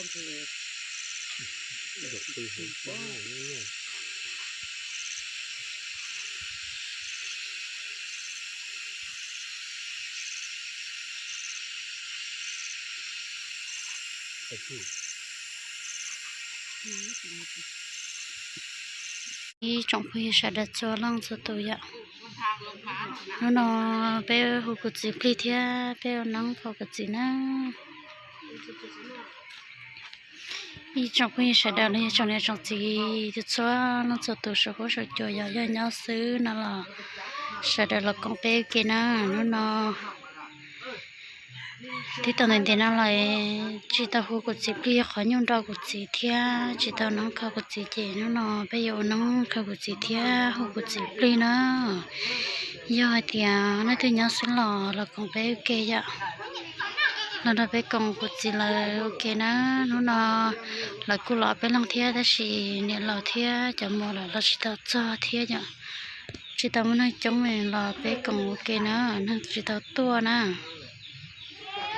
Ib tsoom phooj ywg sawv daws txhua leej txhua tus yom, hnub no peb hu kuv txiv plig thiab peb ua neeb kho kuv txiv na. Ib tsoom phooj ywg sawv daws los yog tsoom niam tsoom txiv txhua leej txhua tus saum huab saum cua yom, yog nyob xwb no los sawv daws los koom peb ua ke na. Hnub no twb tau ntev ntev no los tsis tau hu kuv txiv plig qhov nyuj nrau kuv txiv thiab tsis tau neeb kho kuv txiv ces hnub no peb yuav ua neeb kho kuv txiv thiab hu kuv txiv plig na. Yog hais tias leej twg nyob xwb los los koom peb ua ke yom, los nrog peb koom kuv txiv lawv ua ke na. Hnub no lawv kuj los peb leeg thiab tab sis niam laus thiab cov muam lawv los tsis tau txog thiab yom, tsis tau muaj neeg coob los peb koom ua ke na, neeg tsis tau tuaj na.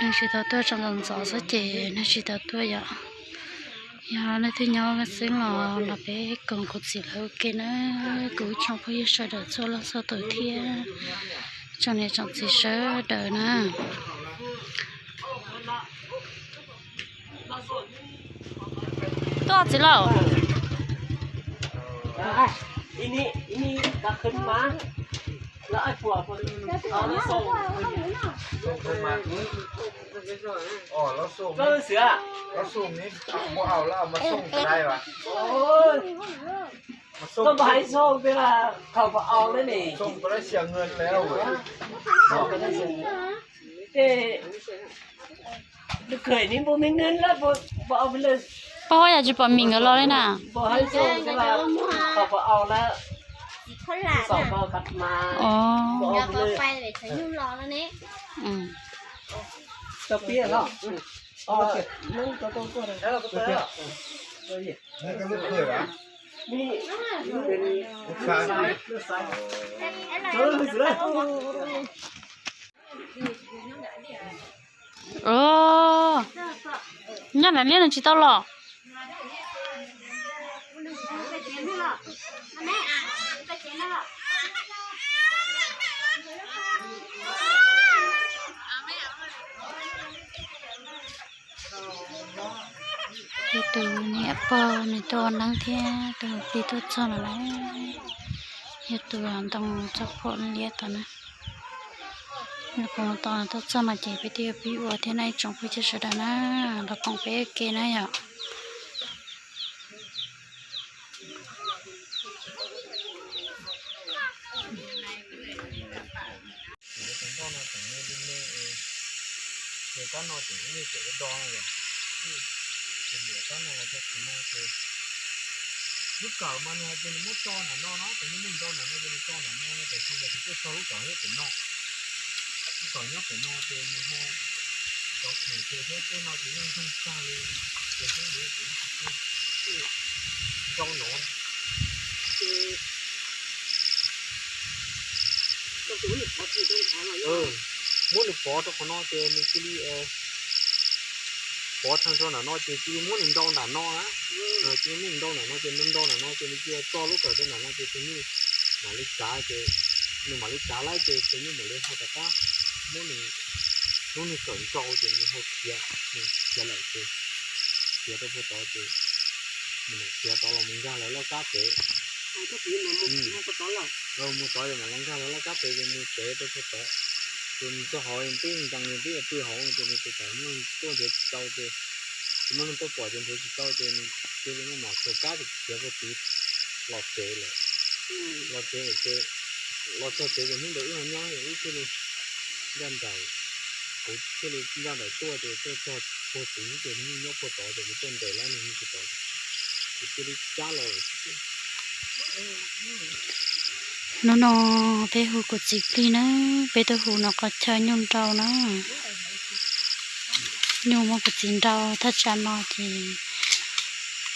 Neeg tsis tau tuaj, tseem ntxov ntxov xwb ces neeg tsis tau tuaj yom. Yog leej twg nyob xwb los los peb koom kuv txiv lawv ua ke na, kuv ib tsoom phooj ywg sawv daws txhua leej txhua tus thiab tsoom niam tsoom txiv sawv daws na. Tuaj txiv lauj. Pab huab yam tsis pom Mim nkawd los li na. Nyob nram liaj no tsis tau los. Ib tus niam pog nws tuaj ua neeb thiab tus tij tuaj txog lawm lauj. Yog tus ntoo txoj phuam liab tod na. Nws kuv tos tuaj txog no ces peb twb yuav pib ua thiab na ib tsoom phooj ywg sawv daws na, los koom peb ua ke na yom. Lub kawm mas nws hais tias nws muab tso nram no no, ces nws muab nrau nram no ces nws tso nram no, ces tsis yog tias tuaj txog lub kawm nyob pem no. Lub kawm nyob pem no ces nws ho cov khoom ces thiab tej no ces yeej zoo tag li, ces xyov nrau no ces muab nws pov rau qhov no ces nws cia li pov tag nrho nram no ces cia li muab nws nrau nram no na. Cia li muab nws nrau nram no ces nws nrau nram no ces nws cia li tso lub kawm rau nram no ces tus nyuj mam li tsav ces nws mam li tsav lawm ces tus nyuj mam li ho rov qab muab nws lub niag kawm nrau ces nws ho khiav, nws khiav lawm ces khiav rau puag tod ces nws mam khiav tod los mus nkag lawv laj kab pem. Mus tod ces mam los nkag lawv laj kab pem ces mus tsev rau puag tod. Ces nws txog hauv nws twb nkees, nws twb pw hauv ces nws tus tawm muaj tuaj nrhiav tsis tau ces, tsis muaj neeg tuaj pom ces nrhiav tsis tau ces nws cia li muab mam txog kab ces khiav puag tid los tsev lawm. Los tsev lawm ces los txog tsev ces hnub ntawd wb ho nyob, wb thiaj li ncaj nraim, kuv thiaj li ncaj nraim tuaj ces tuaj txog puag tid ces nws nyob puag tod ces kuv tuaj nres lawm nws nyob puag tod, kuv cia li cab los. Hnub no peb hu kuv txiv plig na, peb tuaj hu nws qhov chaw nyuj nrau na. Nyuj muab kuv txiv nrau thaj tsam no ces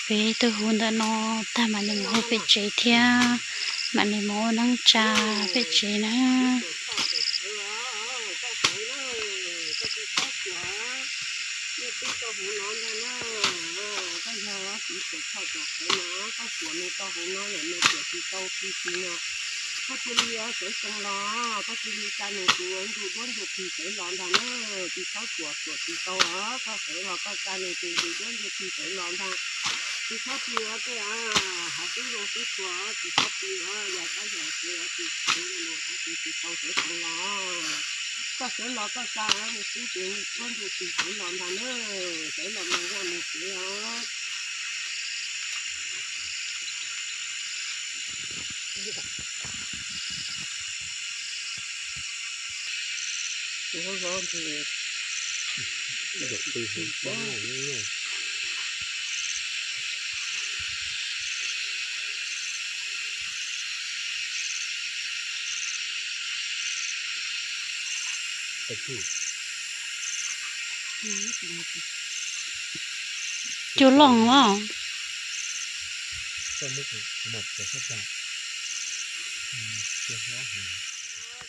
peb tuaj hu ntawm no tag mam li mus hu pem tsev thiab, mam li mus ua neeb tsa pem tsev na. Koj tuam nws tau hauv no lawm nws tuam tsis tau plig plig no, koj cia li sawv tsees los, koj cia li tsa nws tus ntsuj duab ntsuj plig sawv los ntag na. Tsis txhob tuam tuam tsis tau os, koj sawv los koj tsa nws tus ntsuj duab ntsuj plig sawv los ntag. Tsis txhob plig os tej, hauv xub zoo xub txhua, tsis txhob plig os, yog koj yog sawv os tsis sawv los tsis tsis tau sawv tsees los. Koj sawv los koj tsa nws xub tus ntsuj duab ntsuj plig sawv los ntag na, sawv los mus vaj mus tsev os. Cua loj os.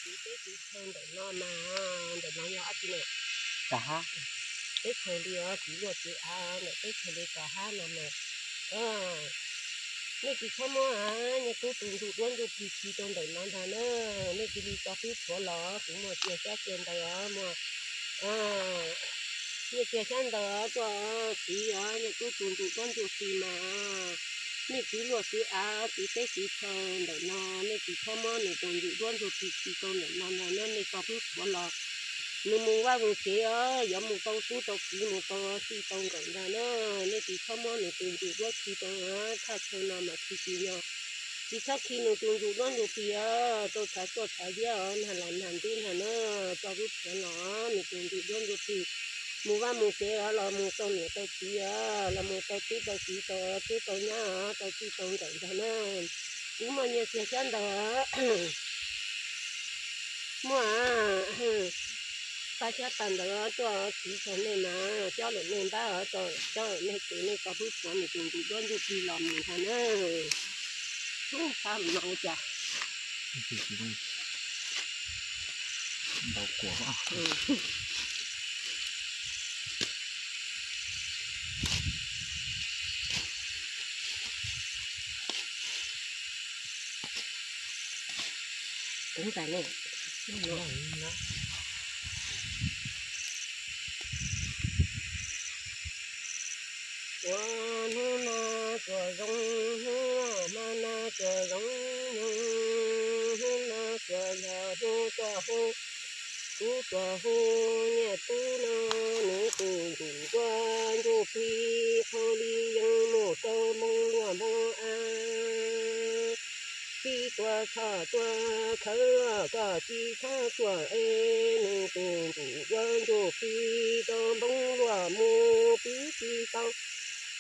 Tus teb tsis chaw ntawm no mas, ntawm no yog dab tsi na? Kav hab. Teb chaws li os, txiv luaj txiv av ntawm teb chaws li kav hab no mas, nej tsis txhob muab nyiaj tub tus ntsuj duab ntsuj plig khi rau ntawm no ntag na. Nej cia li tso pib tshuav los, kuv muaj cia xyab cia ntawv os, muaj nyiaj cia xyab ntawv tuaj txiv os, nyiaj tub tus ntsuj duab ntsuj plig mas nej txiv luaj txiv av txiv teb txiv chaw ntawm no, nej tsis txhob muab nws tus ntsuj duab ntsuj plig khi rau ntawm no ntag na, nej tso pib tshuav los. Nws mus vaj mus tsev os, yuav mus tau tub tau kiv mus tau txij tau nkawm ntag na, nej tsis txhob muab nws tus ntsuj duab khi rau thaj chaw no mas khi tsis yog. Tsis txhob khi nws tus ntsuj duab ntsuj plig os, rau tshav tuaj tshav liab os, nag los nag ntub ntag na, tso pib tshuav los, nws tus ntsuj duab ntsuj plig mus vaj mus tsev os, los mus tau niam tau txiv os, los mus tau tub tau kiv tau tub tau nyab os, tau txij tau nkawm ntag na. Kuv muaj nyiaj cia xyab ntawv, muaj pab xyab tag ntawd tuaj txiv tag nej mas, xyob lawm nej npab os, xyob lawm nej tus nej tso pib tshuav nws tus ntsuj duab ntsuj plig los mus ntag na. Ub, pab no cas ntau kuam. Kuv tas ne. Ua hnub no tsuas zoo, hnub no tsuas zoo, hnub no tsuas yog hnub tuaj hu, kuv tuaj hu nyiaj tub no, nws tus ntsuj duab ntsuj plig qhau li yeej mus rau npoo luaj npoo av. Tsis tuaj txhoj tuaj khawv, koj tsis txhob tuaj es nws tus ntsuj duab ntsuj plig rau npoo luaj mus twb tsis tau,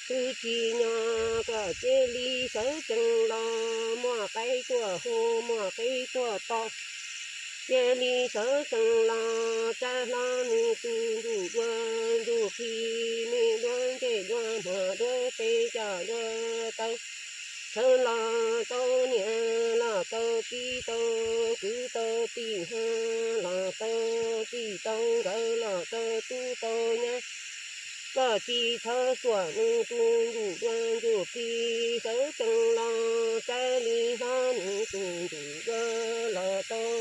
twb tsis nyob, koj cia li sawv tsees los, muaj qaib tuaj hu, muaj qeb tuaj to, cia li sawv tsees los, tsa hlo nws tus ntsuj duab ntsuj plig, me duab ncej duab hmuas duab teb coj duab taw. Sawv los tau niam los tau txiv tau kwv tau tij, los tau txij tau nkawm los tau tub tau nyab. Koj tsis txhob xuam nws tus ntsuj duab ntsuj plig, sawv tsees los, tsa li hlob nws tus ntsuj duab los tau,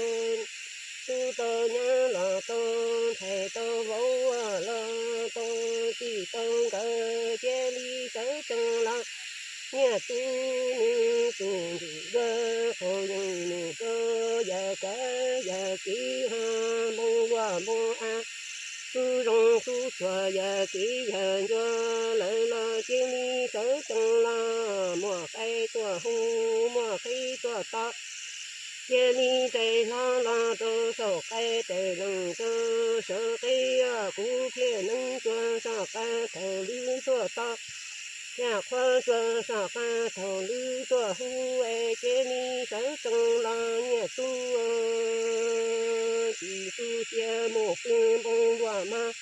tub tau nyab los tau, ntxhais tau vauv los tau, txij tau nkawm, cia li sawv tsees los. Nyiaj tub nws tus ntsuj duab qhau yeej mus rau yam kav yam kev, ho npoo luaj npoo av, xub zoo xub txhua yam kev yam ncua, lawv los cia li sawv tsees los, muaj qaib tuaj hu, muaj qeb tuaj to. Cia li txais hlo los rau saum qaib, txais lees rau saum qeb, kuv thiaj neeb tsuag saum qaib thaum lwm tuaj to. Yam qhuav tsuag saum qaib thaum lwm tuaj hu, es cia li sawv tsees los nyiaj tub. Tsis tu cia mus pw npoo luaj mas,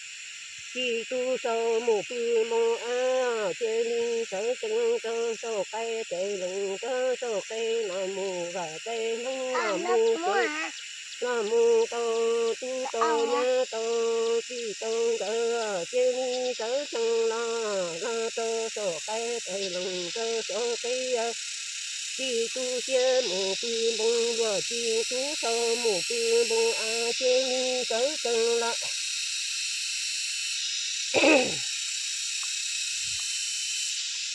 tsis tu sau mus pw npoo av, cia li sawv tsees rau saum qaib, txais lees rau saum qaib los mus vam txais hlob los mus, los mus tau tub tau nyab tau txij tau nkawm, cia li sawv tsees los los Rau saum qaib tais leej rau saum qaib yaj, tsis tu siab mus pw npoo luaj, tsis tu sau mus pw npoo av, cia li sawv tsees los.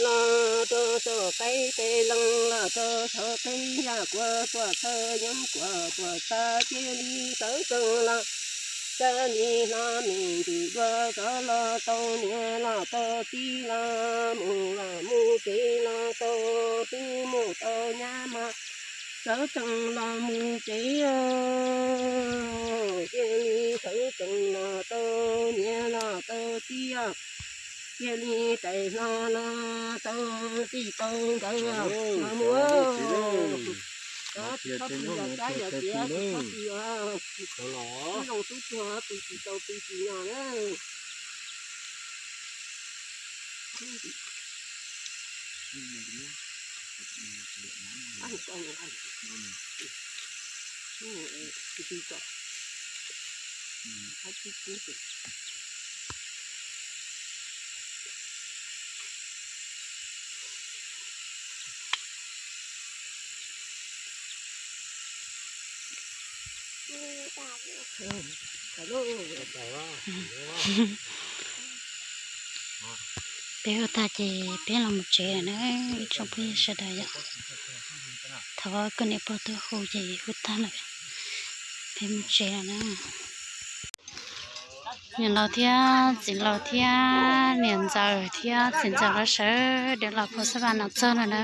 Los rau saum qaib tais leej, los rau saum qaib yaj, kuas tuaj txhawj yeeb kuas tuaj txhawj, cia li sawv tsees los. Cia li hlo me ntsis dua, rov los tau niam los tau txiv, los mus los mus tsev los tau tub mus tau nyab mas sawv tsees los mus tsev. Cia li sawv tsees los tau niam los tau txiv, cia li tais hlo los tau txij tau nkawm los mus. Tsis txhob pw yos kab yos kiav, tsis txhob pw os. Tub zoo tub tuag pw tsis tau pw tsis nyob na. Peb hu tag ces peb los mus tsev lawm na, ib tsoom phooj ywg sawv daws yom. Thov koj niam pog tuaj hu ces hu tag lawm, peb mus tsev lawm na. Niam laus thiab txiv laus thiab niam ntxawm thiab txiv ntxawm lawv sawv daws los phav xab vas no txog lawm na.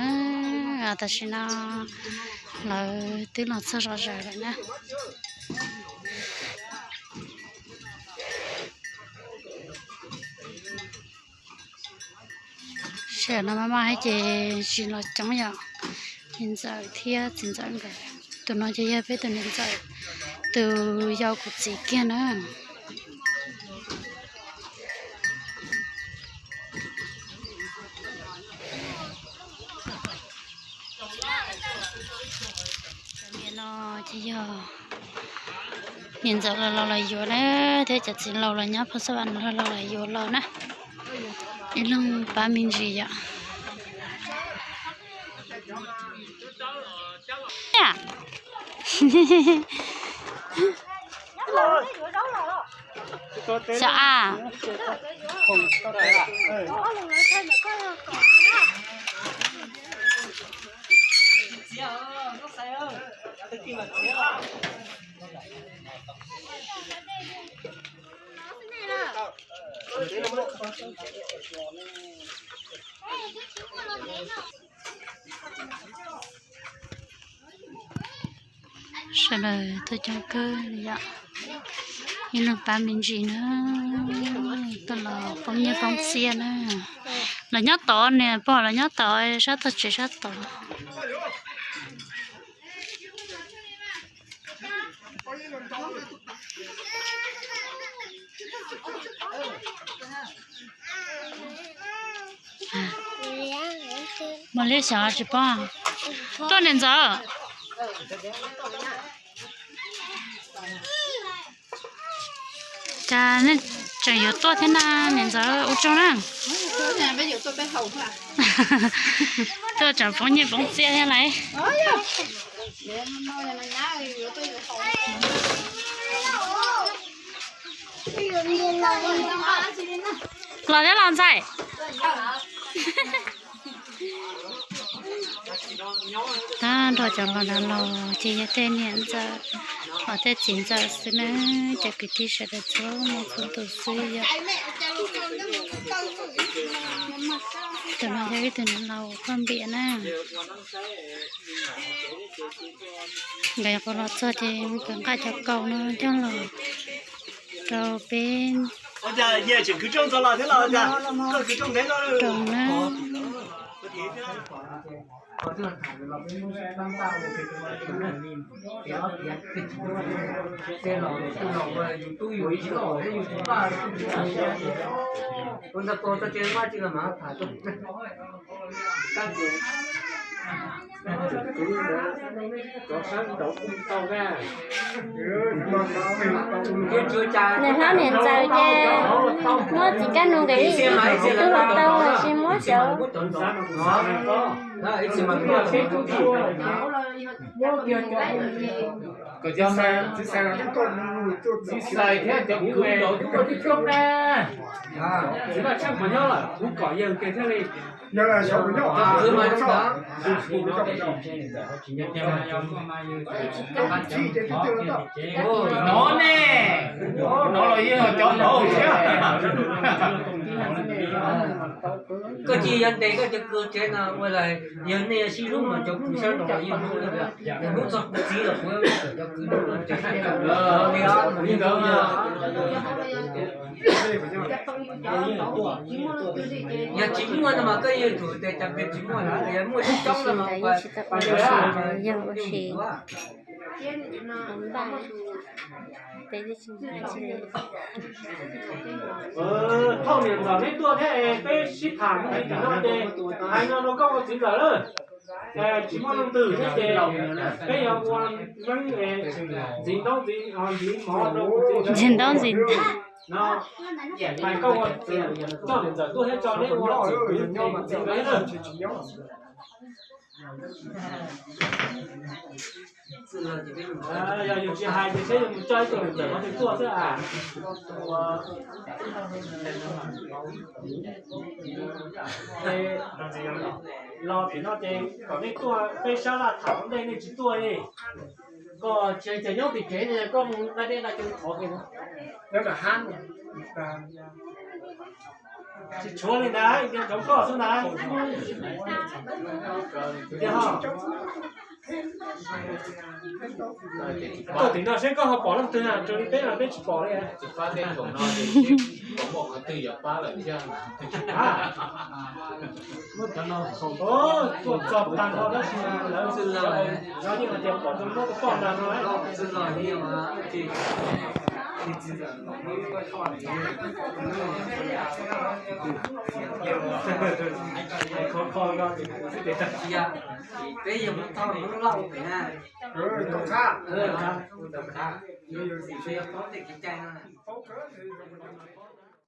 Tam sim no lawv twb los txog zom zaws lawm na. Sij hawm no maj maj thiab ces tsis los coob yom. Niam ntxawm thiab txiv ntxawm nkawd, tus no ces yog peb tus niam ntxawm tus yau kuv txiv kiag na. Cov niam no ces yog niam ntxawm los los los yuav na, thiab cov txiv laus los nyob phav xab vas no los los yuav los na. Ib leeg pab me ntsis yom. Xyov a. Sawv daws tuaj coob kawg li yom. Ib leeg pab me ntsis na, tuaj los poob nyiaj poob txiaj na. Los nyob tod niam pog, los nyob tod sab tog tsev sab tod. Mos Liab xyov tsis paub. Tuaj niam ntxawm. Cas nej tseem yuav tuaj thiab na niam ntxawm, ua tsaug na. Tuaj tseem poob nyiaj poob txiaj thiab lauj. Los thiab los ntxhais. Tag nrho cov los na los ces yog tej niam ntxawm, los tej txiv ntxawm xwb na, cov kwv tij sawv daws txhua leej txhua tus xwb yom. Tus no yog ib tug niam laus poj npias na. Nkawd nyuam qhuav los txog ces nkawd nqa cov kaus no coj los rau peb roos na. Niam hlob niam ntxawm ces muab txiv Kab Nus nkawd ib tug los tau, los sis muab Cov ib txhis mas kuv cov txiv xais thiab cov kwv tij xyoob na, txiv Vaj Tsheej puas nyob lawm, kuv kom yawg kiag thiaj li. Yog xyov puas nyob, no ne, no los yog cov laus thiab. Koj cia li ntes koj cov kwv tsev no ua los yog nej sib hlub mas cov kwv sab nraud los yeej hlub, yog hnub txog kuv txiv los kuv cov kwv hlub li ntawd. Yog tsis muaj no mas koj yeej tsum tias cas pes tsis muaj lawm, yog muaj coob coob no mas yog ua si. Thauj niam ntxawm neb tuaj thiab es peb sib tham no ces hais no rau koj ua txiv ntxawm lawm. Tsis muaj leej twg thiab ces peb yuav ua neeb ntxiv ntaub ntxiv, ntxiv mov rau ntxiv ntaub ntxiv no. Hais koj ua txiv, coj niam ntxawm tuaj thiab tso neb ua txiv kwv txiv ntxawm. Yog yus tsis hais ces seb yus mus coj ib tug niam ntxawm no tuaj xwb as. Los tim no ces kom nej tuaj peb sab laj tham ua ntej, nej tsis tuaj li. Koj tsis hais tias nyob tim tsev no koj mus dab deb dab cov thov kiag. Tsis tshuav li ntag, ib tias rau koj xwb ntag. Koj tim no seb koj ho pom leej twg na, raws li peb no peb tsis pom li. Tuaj txog tag nrho tab sis lawv, lawv yeej hais tias pom tus muab tus poj ntag no. Khov kho no. Peb yog muab thauj lub loj pem na. Tom qab, tom qab, yog paub tej kev cai no na.